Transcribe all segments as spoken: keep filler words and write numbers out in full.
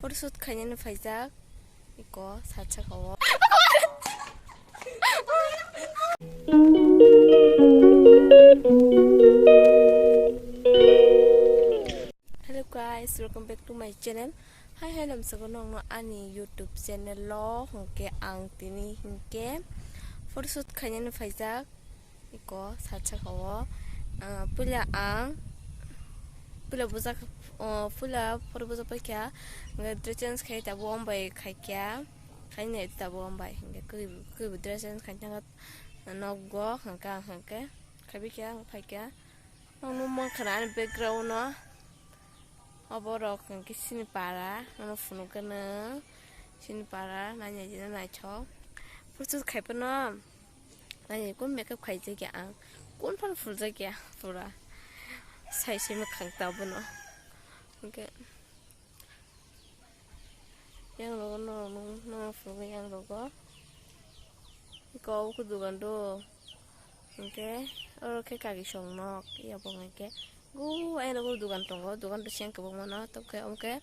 Photoshoot khainani phaijak. Iko sacha kawo. Hello guys, welcome back to my channel. Hai hai, lamsako nongno ani YouTube channel lo hwnkhe ang tini hwnkhe photoshoot khainani phaijak. Iko sacha kawo, ah, puila ang, puila bujak, oh, puila photo bujak paikha, hwnkhe dress change khai tabuk ambai khaikha, khainai tabuk ambai hwnkhe kwi, kwi dress change khai thangkha nokgo hwnkhe ang hwnkhe khaibikha ang phaikha. Ang nukmankha ani background no. Obo rok hwnkhe chini para, ano phunukgwno chini para, nainai jina naithok. Photoshoot khaiphano nainai kun makeup khaijakya ang, kun phano phuljakya pura. Sai sai mwkhang ta bono. Hwnkhe yang rogo norok nung, norok phunukgo yang rogo. Iko obo khe dogan do. Hwnkhe oro khe kaki song nok, yabo hwnkhe gu ayang rogo dogan tongo, dogan bising kwbangma no, tokhe omo khe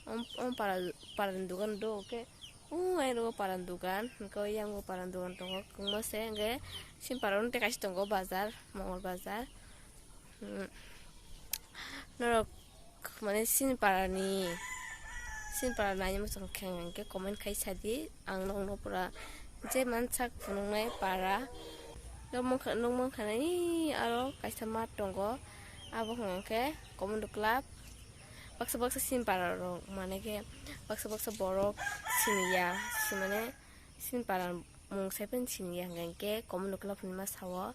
om, om para, parani dogan do, hwnkhe u ayang rogo parani dogan, hwnkhe o yang bo parani dogan tongo, kwbangma se hwnkhe sini para o tei kaisa tongo bazar, mongol bazar. Hmm. Norok mane chini parani, chini para naina muchung khe hwnkhe comment khai sadi, ang nokno pura je mansak phunuknai para. Nukmankha, nukmankha nai aro kaisa mat tongo, abo hwnkhe Commando Club. Baksa baksa chini para rok mane khe baksa baksa borok siniya, si mane chini para mung sai phano siniya hwnkhe Commando Club hinwi ma sao.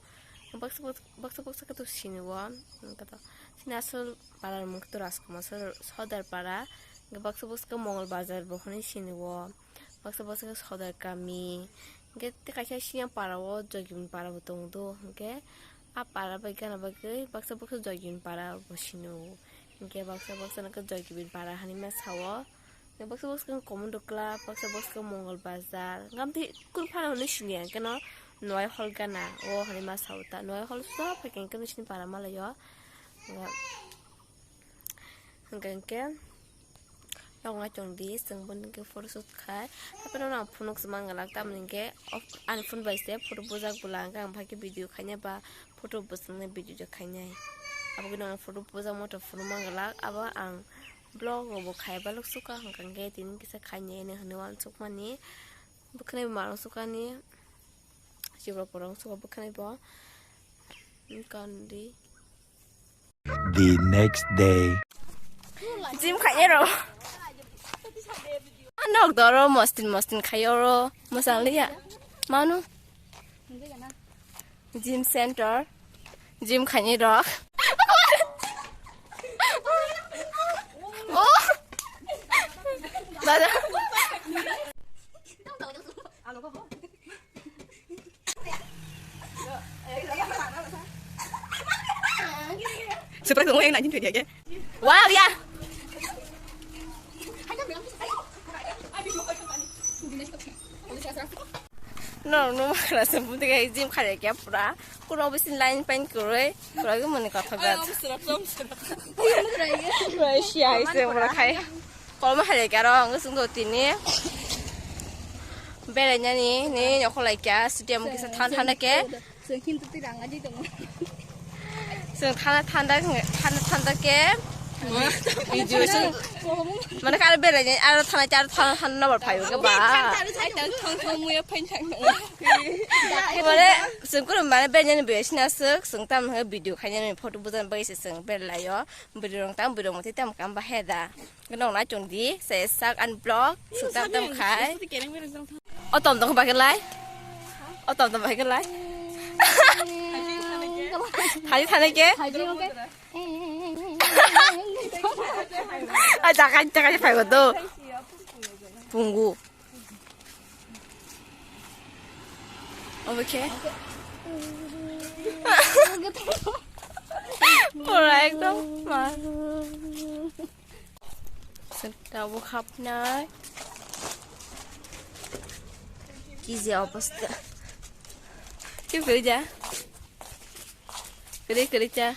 Baksa baksa, baksa baksa khe to sini o, hwnkhe to chini asol para ni mung khe to Rajkuma Sodar para, hwnkhe baksa baksa khe Mongol Bazar bo hinwi sini o, baksa baksa khe Sodar Kami, hwnkhe tei kaisa chini para o Jogibin para bo tong do, hwnkhe a para bai gana bagwi baksa baksa Jogibin para bo sini o, hwnkhe baksa baksa no khe Jogibin para hinwi ma sao. Baksa baksa khe Commando Club, baksa baksa khe Mongol Bazar. Ngamtwi kun phano hwnwi sini ang keno Noai Hall gana. O hwnwi ma sao ta. Noai Hall sa phai khe keno sini para malaio. Hwnkhe hwnkhe nokna chwng di, chwng boni khe photoshoot khai. Haphano ang phunuk se mangalak, tamoni hwnkhe ani phone bai se photo bujak bwla hwnkhe ang phai khe video khaina ba photo bwswknai video de khainai. Abo khe nang photo bujak moto phunuk mangalak. Abo ang Vlog rok bo khai balok suka hwnkha hwnkhe tini kisa khainai hinwi uansukmani bwkhwnai bo marung sukani chibra porong suka bwkhwnai bo kandi. The next day. Gym khainai rok. Nok doro mostin mostin khai oro mwsang liya manu. Gym center. Gym khainai rok. Oh. Dada. Surprise dong, yang najin video ya. Wow, ya. No, no, makra se budi gai gym khare kya pura. Kuno bisin line pain kuroi. Pura ge mani kotha gat. Pura si ai se pura khai. Kolma khare kya ro ang sung do tini. Bere nyani ni nyokho lai kya. Stadium kisa than than ke. Chwng hintu twi rang aji tongo. Chwng thana thanda thanda thanda khe. Video chwng. Mane kar berai ni aro thana char thana thanda nabar phaio khe ba. Thang thang muya phain thang thang. Mane chwng kuru mane berai ni berai sina swk chwng tam hwnkhe video khainani photo bujana bagwi se chwng berai laio. Video rong tam video rong mate tam kam ba heda. Nong na chong di, se sak an blog, su tam tam khai. O tom tom ba gelai. O tom tom ba gelai. Thani thani ke? A jaga jaga phai do. Pungu. Oke. Pura ekdom ma. Tabuk hapnai. Ki je obostha. Ki kwrwi ja? Kwrwi kwrwi cha.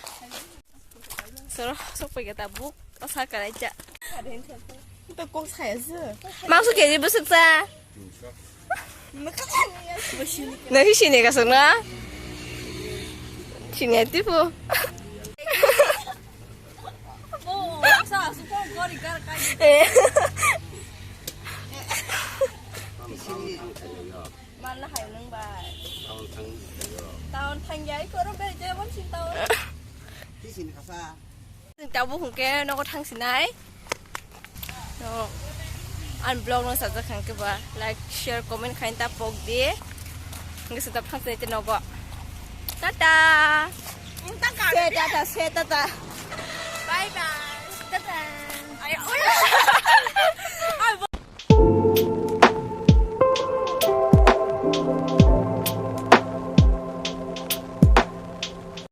Soro sok pai ga tabuk. O sa karai cha. Mangso keji bwswk cha? Nasi sini kasong na? Sini ati po. Eh. Manna hai nang bai. Town thang ya, ikoro be je mon sin town. Tabuk hwnkhe nogo thang sinai. No. Ani vlog no sajak hwnkhe ba like, share, comment khaina ta pok di. Hwnkhe se ta thang sinai te nogo. Tata. Se tata, se tata. Bye bye. Tata. Ayo.